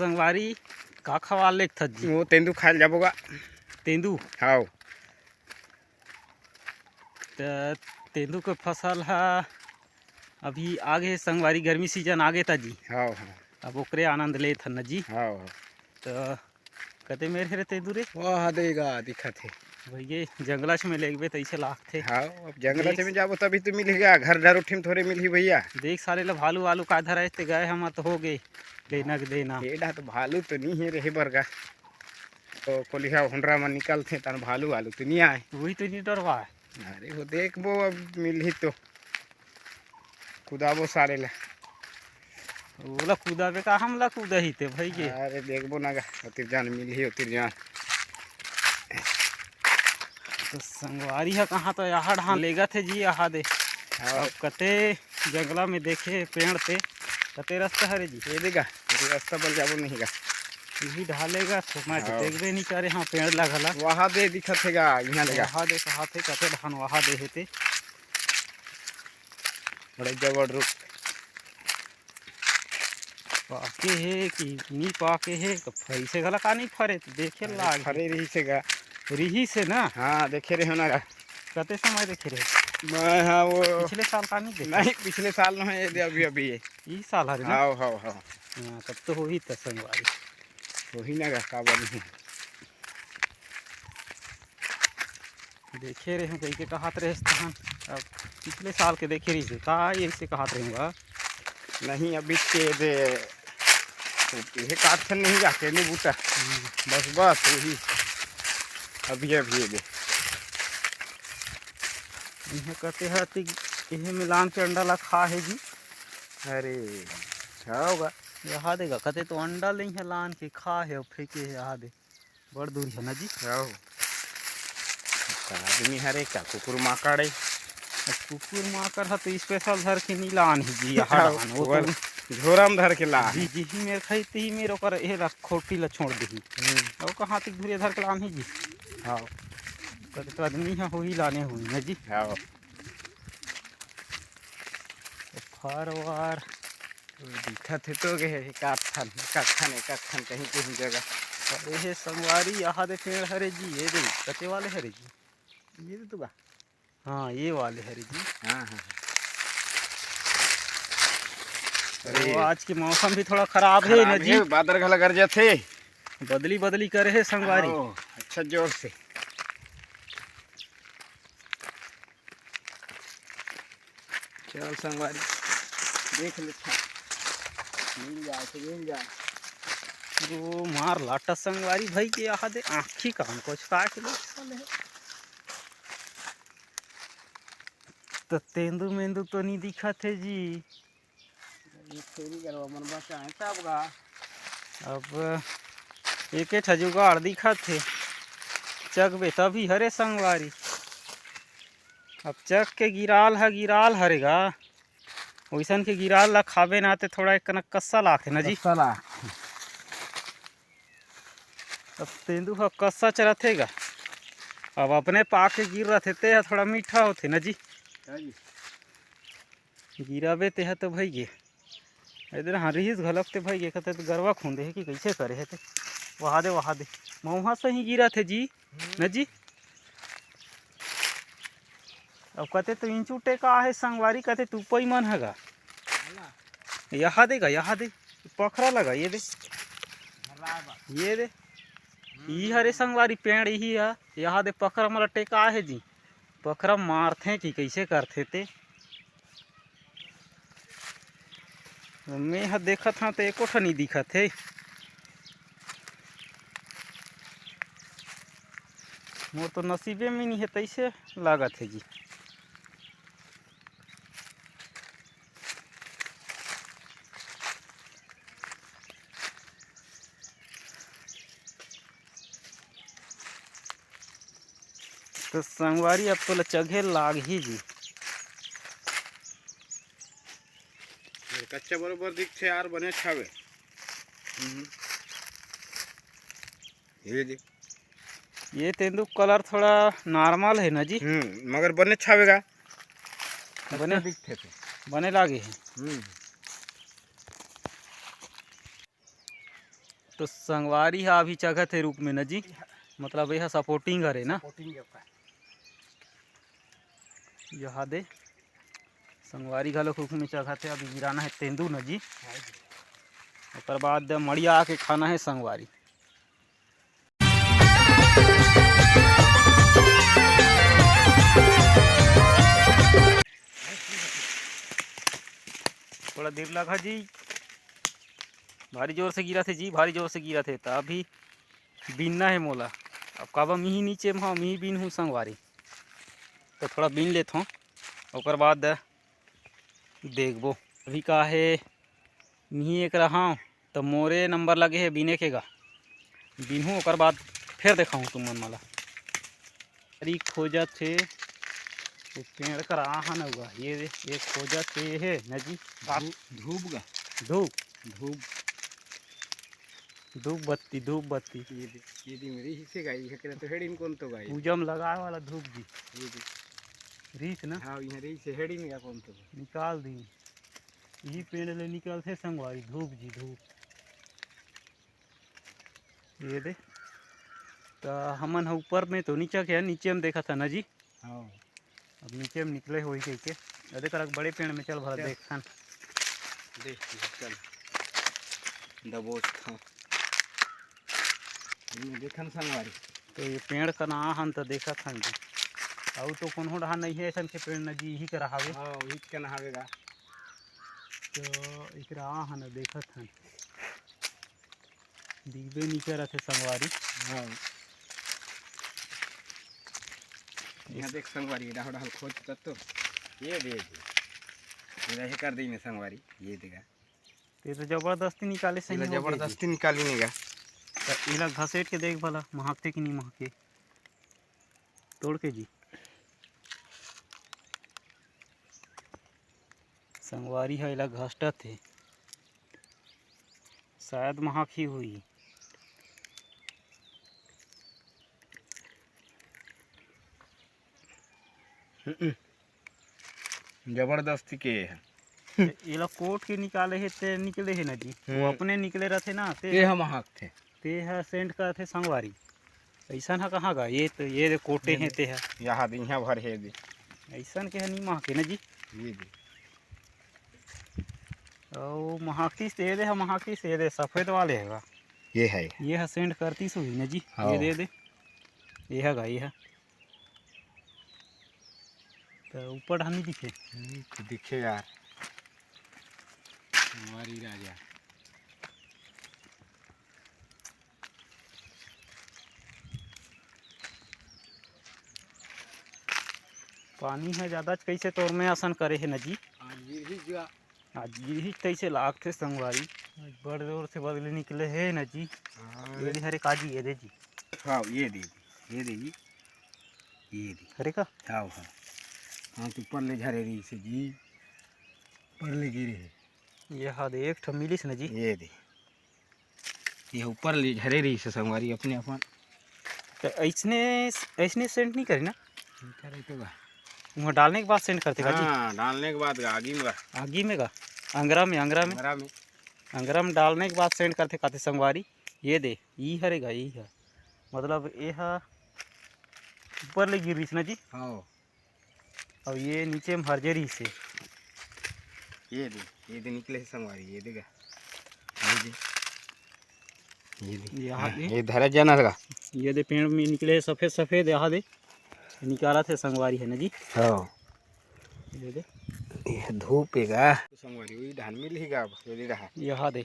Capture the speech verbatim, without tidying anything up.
संगवारी, का खवा लेगथस जी? वो तेंदू खाए ल जाबो गा। तेंदू? हाव। त तेंदू के फसल ह अभी आगे संगवारी, गर्मी सीजन आगे ता जी। हाव, हाव। अब ओकरे आनंद लेत हन न जी। हाव, हाव। त कते मेर हे रे तेंदू रे? वाह, दे गा, दिखत हे। भइया, जंगलच में लेगबे त अइसे लागथे। हाव, अब जंगलच देख में जाबो तभी तो मिलही गा, घर डर उठी में थोरे मिलही भइया। देख साले ला भालू वालू का धराए ते गए हम त हो गे, देना के देना। एडा तो भालू तो नी हे रहे बर गा। तो कोलिहा हुंडरा मन निकलथे तन भालू वालू तो नी आए। वही तो नी डरवाए। अरे वो देखबो अब मिलही तो। कुदाबो साले ला। ओला कुदाबे का, हमला कुदाही ते भइया। अरे देखबो ना गा, ओतिर जान मिलही, ओतिर जान। त संगवारी ह कहाँ तो यहाँ ढान लेगथे जी, यहाँ दे। हाव। अब कते जंगला में देखे पेड़ ते, कते रस्ता हरे जी। ये दे गा, ये रस्ता बल जाबो नहीं गा। इही ढाले गा, तो मैं तो हाव। देखबे नहीं करे, हाँ, पेड़ ला घला। वहाँ दे दिखत हे गा, यहाँ ले गा। वहाँ दे कहाँ थे, कते ढान वहाँ दे हे ते। बड़े जबर रुख। पाके हे कि नी पाके हे, त फरिसे घला का नी फरे, त देखे अरे, लाग। फरे रहिसे गा। रहिसे ना? हाँ, देखे रहे हो ना गा। कते समय देखे रहे? मैं, हाँ, वो पिछले साल का नी देखे? नहीं, पिछले साल नहीं, ये दे अभी, अभी ये। ई साल हरे ना? हाव, हाव, हाव। हाँ, तब तो होही त संगवारी। होही ना गा, काबर नहीं। देखे रहे हूँ कहिके कहत रहे तहन। अब पिछले साल के देखे रहिसे, का अइसे कहत रहे हूँ गा? नहीं, अभी के दे, ये काटथन नहीं जाके, नहीं बूटा। हम्म। बस, बस, वही। अभी, अभी ये दे। इहे कते ह ती, इहे मिलान के अंडा ला खा हे जी। अरे, खाओगा। यहाँ देगा, कते तो अंडा ले इहे लान के खा हे अउ फेंके हे, यहाँ दे। बड़ दूर है ना जी। आओ। का आदमी हरे, का कुकुर माकड़ है? अब कुकुर माकड़ ह तो special धर के नी लान ही जी, यहाँ आओ, लान। वो तो झोरा में धर के लान जी, है। जी ही मेर खाई, ती मेर ओकर ए ला खोटी ला छोड़ देही। हम्म। और कहाँ तक धुरे धर के लान ही जी? आओ। कते तो आदमी ह होही लाने होही ना जी। आओ। तो फरवार दिखत हे तो गे, एक आध ठन, एक आध ठन, एक आध ठन कहीं, कहीं जगह। अरे हे संगवारी, यहाँ दे पेड़ हरे जी, ये दे, कते वाले हरे जी? ये दे तो बा। हाँ, ये वाले हरे जी। हाँ, हाँ, हाँ। अरे। तो आज के मौसम भी थोड़ा खराब है ना खराब जी। है, बादल घला गरजत हे। बदली, बदली करे हे संगवारी। आओ, अच्छा जोर से। चल संगवारी, देख लेथन, मिल जाए तो मिल जाए। वो मार लाटा संगवारी भाई के यहाँ दे आँखी काम कुछ का के लोग साले हे। तो तेंदू मेंदू तो नहीं दिखत हे जी। ये छेरी गरवा मन बचाए तब गा। अब एके ठा जुगाड़ दिखत हे, चघबे तभी हरे संगवारी। अब चघ के गिराल ह गिराल हरे गा, ओइसन के गिराल ला खाबे ना ते थोड़ा एक कनक कस्सा लागथे ना जी। कस्सा ला। अब तेंदू ह कस्सा चरथे गा, अब अपने पाके गिर रथे ते ह थोड़ा मीठा होथे ना जी। हाँ जी। गिराबे तेहा तो भई गे। इधर हाँ रिहिस घलक ते भई गे, कते तो गरवा खूंदे हे कि कइसे करे हे ते। वहा दे, वहा दे। मउहा सही गिरत हे जी, न जी? अब कते तो इंचू टेका हे संगवारी, कते तुपई मन ह गा। यहाँ दे गा, यहाँ दे। पखरा लगा, ये दे। ये दे। ई हरे संगवारी पेड़, इही ह। यहाँ दे पखरा मोला टेका हे जी। पखरा मारथे कि कइसे करथे ते। मैं ह देखत हंव त एको ठा नइ दिखत हे। मोर तो नसीबे में नइ हे, तइसे लागत हे जी। तो संगवारी, अब तोला चघे लागही जी। कच्चा बरोबर दिखथे यार, बने अच्छा हवे। हम्म। ये दे। ये तेंदू कलर थोड़ा नॉर्मल हे ना जी? हम्म, मगर बने अच्छा हवे गा। बने अच्छा दिखथे ते। बने लागे हे। हम्म। तो संगवारी हा अभी चघत हे रुख में न जी, मतलब ये हा सपोर्टिंग हरे ना। सपोर्टिंग है आपका। यहाँ दे संगवारी घलो रुख में चघत हे, अभी गिराना है तेंदू न जी। हाँ जी। ओकर बाद मड़िया आके खाना है संगवारी। थोड़ा देर लगा जी, भारी जोर से गिरा थे जी, भारी जोर से गिरा थे। त अभी बीनना है मोला। अब काबर मिही नीचे म, मिही बीन हूँ संगवारी, तो थोड़ा बीन लेत हूँ, ओकर बाद देखबो। अभी का है, मिही एक रहा तो मोरे नंबर लगे हे बीने के गा, बीनहूँ ओकर बाद फिर देखाहूँ तुमन मला। अरे खोजत हे, वो पेड़ कर आहा न हुआ, ये दे, ये खोजत हे, हे न जी, बाप। धू-, धूप गा। धूप। धूप। धूप बत्ती, धूप बत्ती। ये दे, ये दे मेरी हिस्से गाई है, तो हेडिन कौन तो गाई? पूजा में लगाए वाला धूप जी। ये दे। रीस ना? हाँ, यहाँ रीस है, हेडिन का कौन तो? निकाल दी। यही पेड़ ले निकलथे संगवारी, धूप जी, धूप। ये दे। त हमन ह ऊपर में तो नीचे के, नीचे में देखा था ना जी। हाँ। अब नीचे में निकले होही कहिके। अरे करक बड़े पेड़ में चल भला चल। देखथन। देख, चल। दबोच था। ये देखन संगवारी। तो ये पेड़ का ना हन तो देखत हन जी। अउ तो कोनो डहार नहीं है ऐसन के पेड़ न जी, यही करा हवे। हाँ, वही के ना हवेगा। तो एकरा आ हन देखत हन। दिखबे नी करत हे संगवारी। हाँ। यहाँ देख संगवारी, डाहल डाहल खोज तब तो। ये दे जी। ये रहे कर दी में संगवारी, ये देगा। ते तो जबरदस्ती निकाले सही एला हो गए जी। जबरदस्ती निकाली नेगा। त एला घसेट के देख भला, महकथे कि नहीं महके। तोड़ के जी। संगवारी ह एला घसटत हे। शायद महक ही होही। हम्म। जबरदस्ती के हे। ए-, एला कोट के निकाले हे, ते निकले हे ना जी। वो हम्म। अपने निकले रहथे ना, ते ते ह महकथे। ते ह सेंट करथे संगवारी। अइसन ह कहाँ गा? ये तो, ये दे कोटे ये हे दे। ते ह। यहाँ दे, यहाँ भर हे दे। अइसन के ह नी महके ना जी। ये दे। ओ, महकतीस ते ये दे ह, महकतीस ये दे, सफेद वाले हे गा। ये है। ये ह सेंट करतीस होही ना जी। हाँ। ये दे दे। ये ह गा, ये ह। त ऊपर डहार नी दिखे। नी तो दिखे यार। हमारी राजा। पानी ह ज्यादा कइसे तोर में असन करे हे न जी। आज गिरही जुआ। आज गिरही तइसे लागथे संगवारी। आज बड़ जोर से बदली निकले हे न जी। हाँ। ये दे हरे काजी, ये दे जी। हाँ, ये दे, ये दे जी। ये दे। हरे का? हाँ, हाँ। हाँ, तो ऊपर ले झरे रही से जी। ऊपर ले गिरे हे। ये हा दे, एक ठो मिलिस न जी। ये दे। ये ऊपर ले झरे रही से संगवारी अपने अपन। तो ऐसने, ऐसने सेंट नहीं करे ना? नहीं करे तो बा। वहाँ डालने के बाद सेंट करथे का जी? हाँ, डालने के बाद आगी में बा। आगी में का? अंगरा में, अंगरा में। अंगरा में। अंगरा में डालने के बाद सेंट करथे काथे संगवारी। ये दे, ई हरे गा, ई ह। मतलब, ये ह ऊपर ले गिरिस ना जी? हाँ। अउ ये नीचे में हर जे रहिस हे। ये दे, ये दे निकले हे संगवारी, ये देगा। ये दे। ये दे। ये हाथ हाँ, में। ये धरा जाना लगा। ये दे पेड़ में निकले हे सफेद सफेद, यहाँ दे। निकालत हे संगवारी हे ना जी? हाँ। ये दे। ये धूप हे गा। संगवारी, वही धान मिल ही गा अब, ये दे रहा। यहाँ दे।